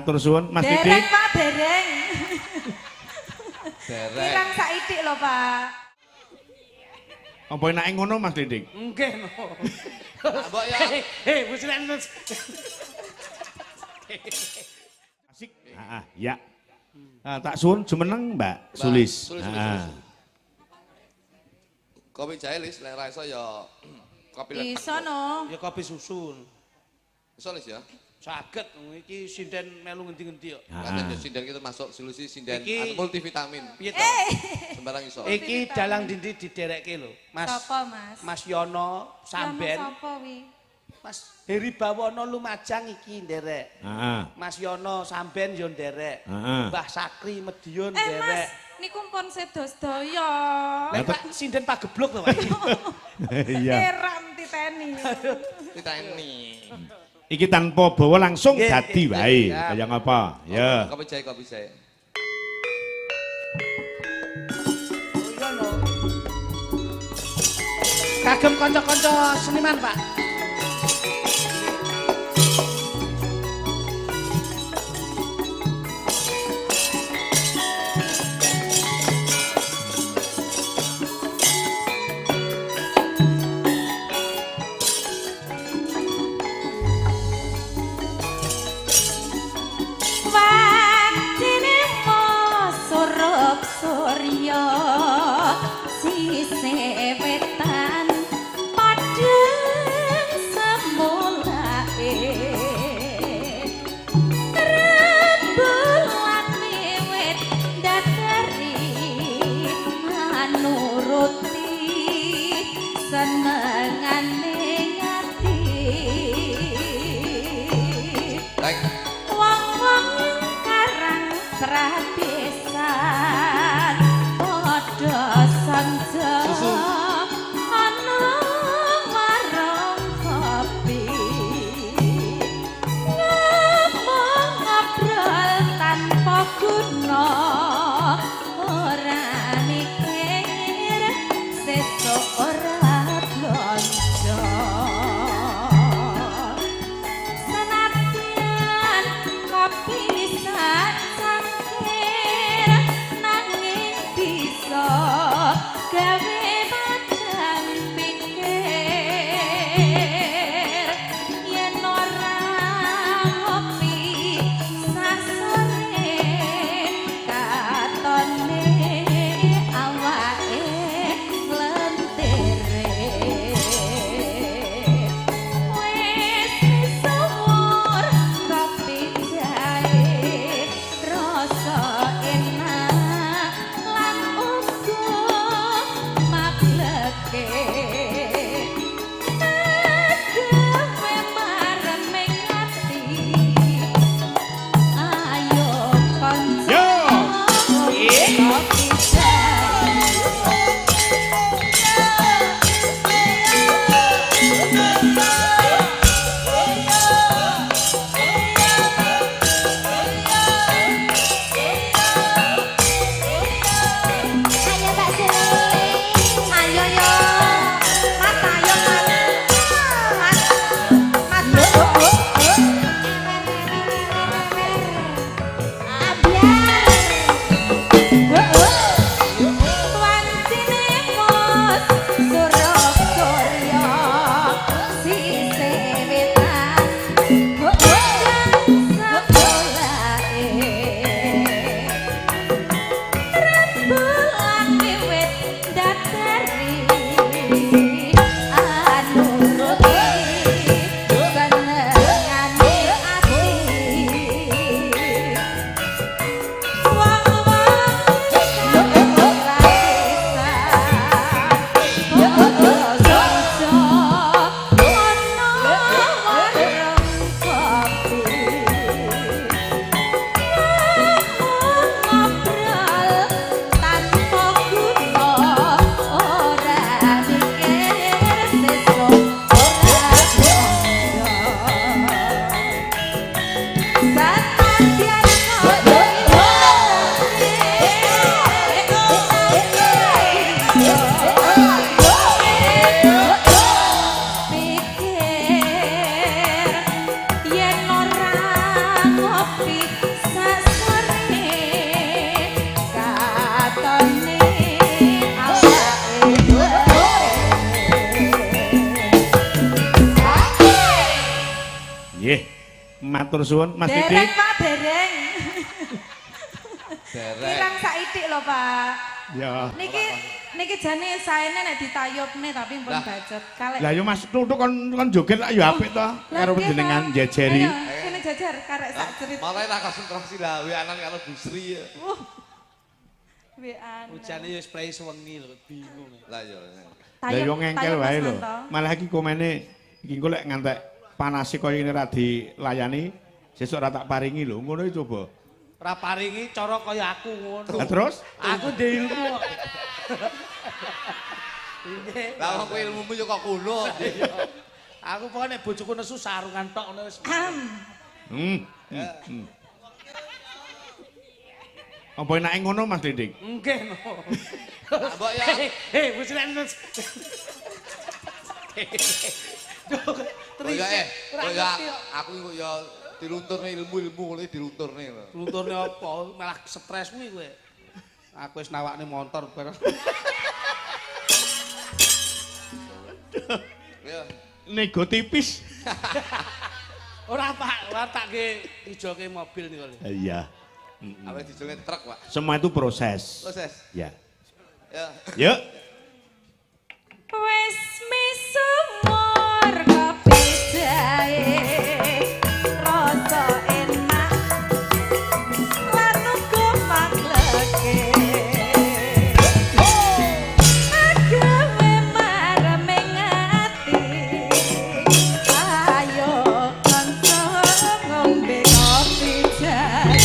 Matur suwun Mas Dereng Didik. Pak, dereng. Dereng. Kirang saithik lho, Pak. Apa enake ngono Mas Didik? Nggih no. Mbok ya. Hei, busilan terus. Asik. Heeh, ya. Ah, tak suwun jumeneng Mbak Sulis. Sulis, Sulis, Heeh. Sulis. Kopi jahe Lis, lek ra iso ya kopi letek. Iso no. Ya kopi susu. Iso Lis ya. Saged iki sinden melu ngendi-ngendi kok. Pancen ya sinden kita masuk solusi sinden Iki- anu, multivitamin. Piye to? Sembarang iso. Iki dalang dindi diderekke lho, Mas. Sapa, Mas? Mas Yono Samben. Sapa wi? Mas Heri Bawono Lumajang iki nderek. Heeh. Mas Yono Samben yo nderek. Heeh. Mbah Sakri Medion Eh, Mas, nderek. niku pun sedo sedaya. Lah Pak sinden pagebluk to, Pak. Iya. Eram titeni. Titeni. Iki tanpa bawa langsung Nggih, dadi nggih, wae. siap. Kaya ngapa? Ya. Kopi jahe, kopi jahe. Iya no. Kagem kanca-kanca seniman, Pak. Waktine surup surya sisih wetan padhang semulake rembulan wiwit datari manuruti senengane ati. Baik. Wong-wong karang pradesan padha sanja Susu. ana warung kopi ngomong ngobrol tanpa guna ora mikir sesuk ora blonjo. Senadyan kopi sak cangkir matur suwun Mas Dereng Didik. Pak, dereng. Derek. Kirang saithik lho, Pak. Ya. Niki niki jane saene nek ditayubne tapi pun Lah. bacot. Kalek. Lah yo Mas Tutuk kon joget lak yo apik to Lah, karo nggih, panjenengan Pak. jejeri. Ayo, kene jejer karek sak cerit. Malah ra konsentrasi lah weanan karo Bu Sri. Ya. WA. Ujane yo spray sewengi lho, bingung. Lah yo. Lah yo ngengkel wae lho. Malah iki komene iki engko lek ngantek panase kaya ngene ra dilayani, sesuk ra tak paringi lho. Ngono iki coba. Ora paringi cara kaya aku ngono. Lah terus Aku ndek ilmu kok. Nggih. Lah wong kowe ilmumu yo kok kuno. Aku pokoke nek bojoku nesu sarungan tok ngono wis. Hmm. Hmm. Apa enake ngono Mas Didik? Nggih no. Mbok ya. Hei, wis nek nes. Mbok ya Ora mbok ya ngerti kok. aku iku ya dilunturne ilmu-ilmu ngono iki dilunturne lho. Lunturne apa? Malah stres kuwi kowe. Aku wis nawakne motor bareng. Ya. Nego tipis. Ora Pak, ora tak ge ijoke mobil niku lho. Iya. Awe dijolne truk, Pak. Semua itu proses. Proses. Ya. Ya. Yuk. Wis misumur kopi jahe rasa enak lan uga makleke agawe mareming ati ayo kanca ngombe kopi jahe.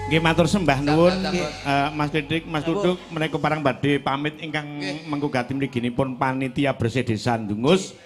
Nggih, matur sembah nuwun, Siap, siap, Mas Didik, Mas Duduk, menika parang badhe pamit ingkang Nggih. mengku gati mliginipun panitia bersih desa Dungus.